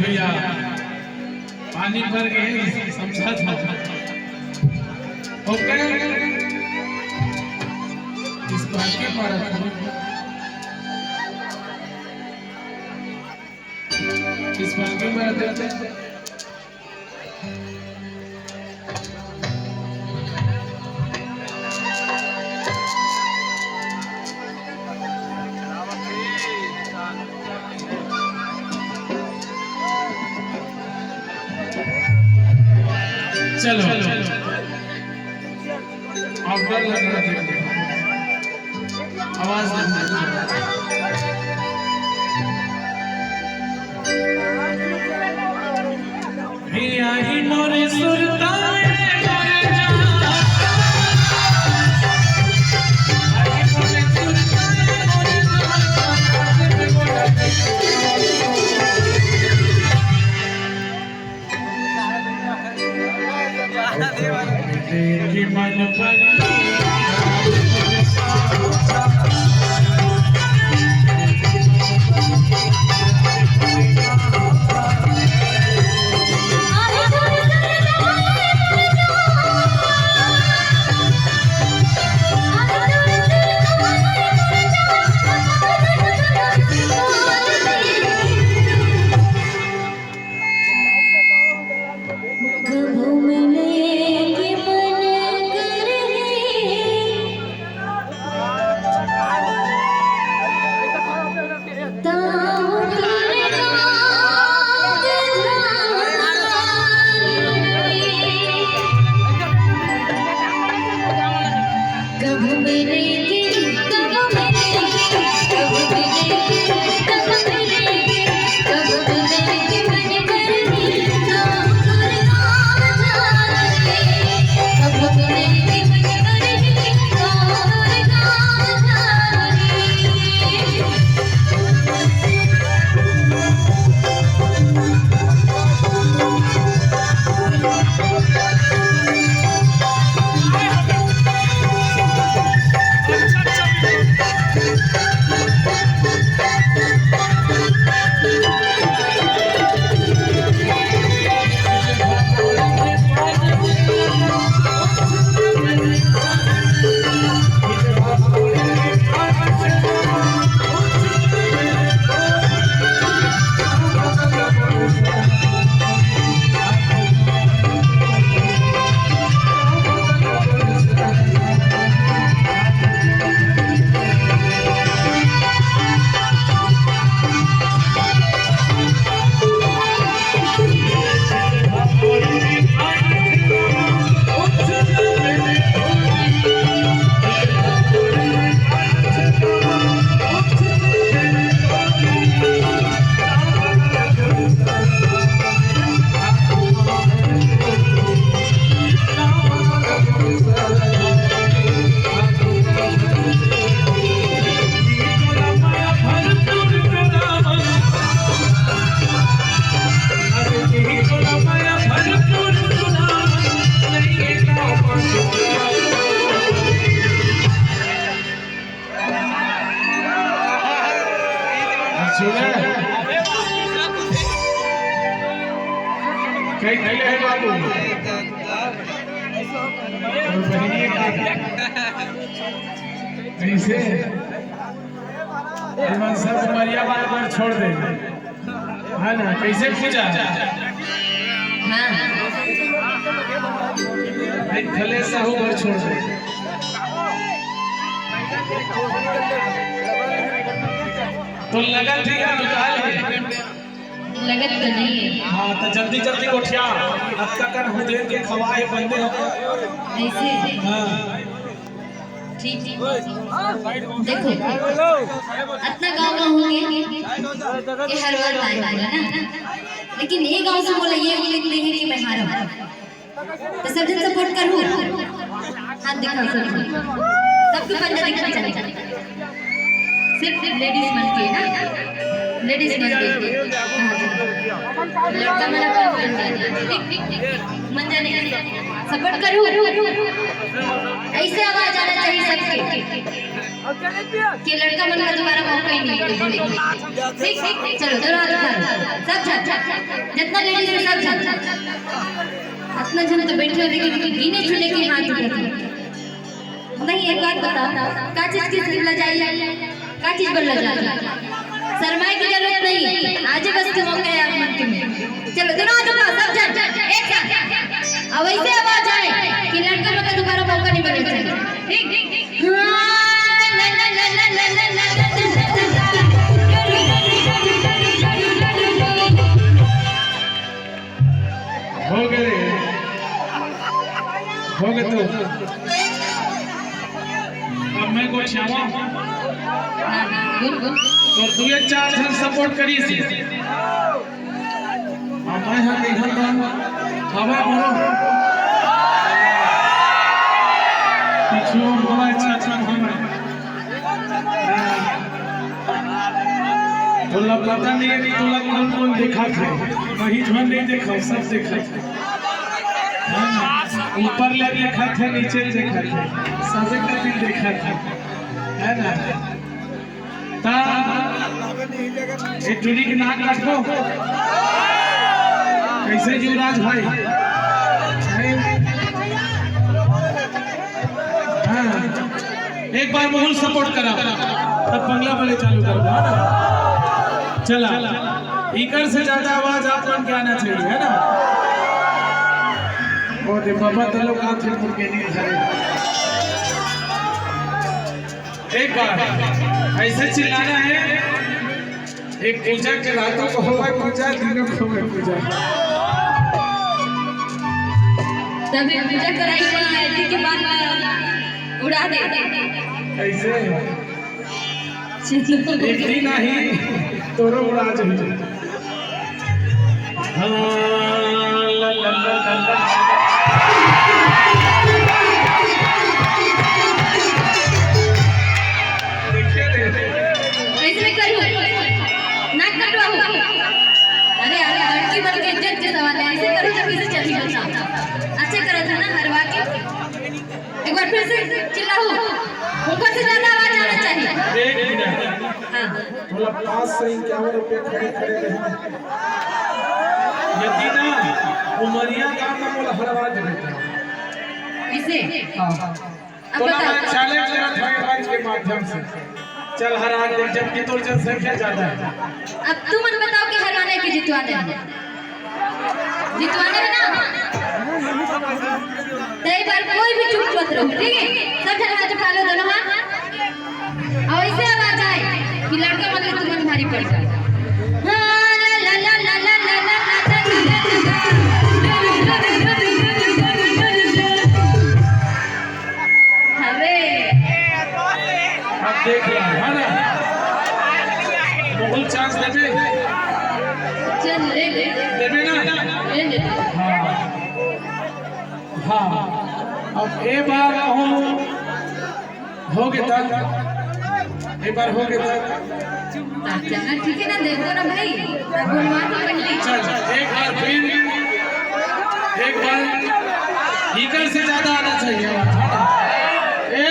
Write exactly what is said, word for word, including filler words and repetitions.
भैया, पानी भर के समझा था। ओके, इस बार के मारा था। इस बार के मारा था। चलो, आप डर लग रहा है। आवाज नहीं। हे आई मोरे सुरताए मोरे जान। आई मोरे सुरताए मोरे जान। सुने, कई खैले है बाबू? और बहिनी के कैसे? ये मन सब उमरिया बार बार छोड़ दे। है ना, कैसे पूजा? हाँ। एक खले साहू घर छोड़ दे। तो लगत है या निकाल है? लगत तो नहीं है। हाँ, तो जल्दी जल्दी गोठिया। अतका कन हूँ देख के खवाए बंदे हो। ऐसे? हाँ। ठीक, ठीक। देखो, अतना गाँव में होंगे कि हर बार पाए होगा ना, लेकिन ये गाँव से बोला ये बोले नहीं है कि मैं हारा हूँ। तो सब जन सपोर्ट करूँ, हाथ दिखाओ सब जन। सबके पंजा दिखा चले। सिर्फ लेडीज मन के ना, लेडीज मन के। हाँ, लड़का मन अपन पंजा, ठीक, ठीक, ठीक। मंजा नहीं, सपोर्ट करूँ। ऐसे आवाज आना चाहिए सबके। कि लड़का मन ला दोबारा मौका ही नहीं मिले। ठीक, ठीक, चलो, दोनों हाथ उठा लो। सब झन, जितना लेडीज है, सब झन। इतना झन तो बैठे हो, लेकिन गिने चुने के हाथ उठे थे। नहीं, एक बात बता, का चीज की लजाई? का चीज बर लजाई? शर्माए की जरूरत नहीं है, आज ही बस के मौका है आप मन के में। चलो, दोनों हाथ उठाओ, सब झन, एक साथ। अब ऐसे आवाज आए कि लड़का मन ला दोबारा मौका नहीं मिलना चाहिए। ठीक, ठीक, ठीक। हो गए रे, हो गए तो। अब मैं गोठियावा। तो दुए चार झन सपोर्ट करिस। अब मैं हा देखत हंव, हवा भरो। पीछू बड़ा अच्छा अच्छा हवा। तोला पता नहीं है कि तोला कौन कौन देखत हे। कहीं झन नहीं देखा, सब देखत हे। हाँ, ऊपर ले देखत हे, नीचे देखत हे, सबे कति देखत हे, है ना? ता ए टुरी के नाक काटबो। कैसे युवराज भाई? हैं? हाँ। एक बार मोहन सपोर्ट करा, तब बंगला वाले चालू कर दो, है ना? चला, इकर से ज्यादा आवाज आप मन के आना चाहिए, है ना? वो दे बाबा, तलो का थे मुर्गे नहीं धरे। एक बार ऐसे चिल्लाना है, एक पूजा के रातों को होवे पूजा, दिनों को होवे पूजा। तभी पूजा कराई, वहाँ आरती के बाद में उड़ा दे। ऐसे चलो। एक दिन नहीं, तोरो उड़ा जाए। हाँ, ला, ला, ला, ला, ला। देखिए, देखिए। ऐसे में करूँ, नाक कटवाऊँ। अरे, अरे, लड़की बन के इज्जत के सवाल है, ऐसे करूँ जब इसे चली जाता। अच्छे करो था ना, हरवा के। एक बार फिर से चिल्लाओ, ऊपर से ज्यादा आवाज आना चाहिए। एक मिनट। हाँ। तोला पाँच सौ इक्यावन रुपये खड़े खड़े रहे। यदि ना, उमरिया गांव में मोला हरवा दे बेटा। कैसे? हाँ। अब तोला बताओ। मैं चैलेंज करत हूँ मंच के माध्यम से। चल हरा दे, जबकि तोर जनसंख्या ज्यादा है। अब तुमन बताओ कि हराना है कि जितवाना है? जितवाना है ना? तो एक बार कोई भी चुप मत रहो, ठीक है? सब झन हाथ उठा लो, दोनों हाथ। अउ ऐसे आवाज आए कि लड़का मन ला तुमन भारी पड़ जाए। हाँ, ला, ला, ला। हवे। अब देख रहा है, है ना? बहुत चांस देबे। चल, ले ले। देबे ना? ले ले। हाँ। हाँ। अब ए बार कहूँ, हो गे तक। एक बार हो गे तक। चल, ठीक है ना, देखो ना भाई, तब गुणवा तो पहले। चल, एक बार फिर, एक बार इकर से ज्यादा आना चाहिए। ए,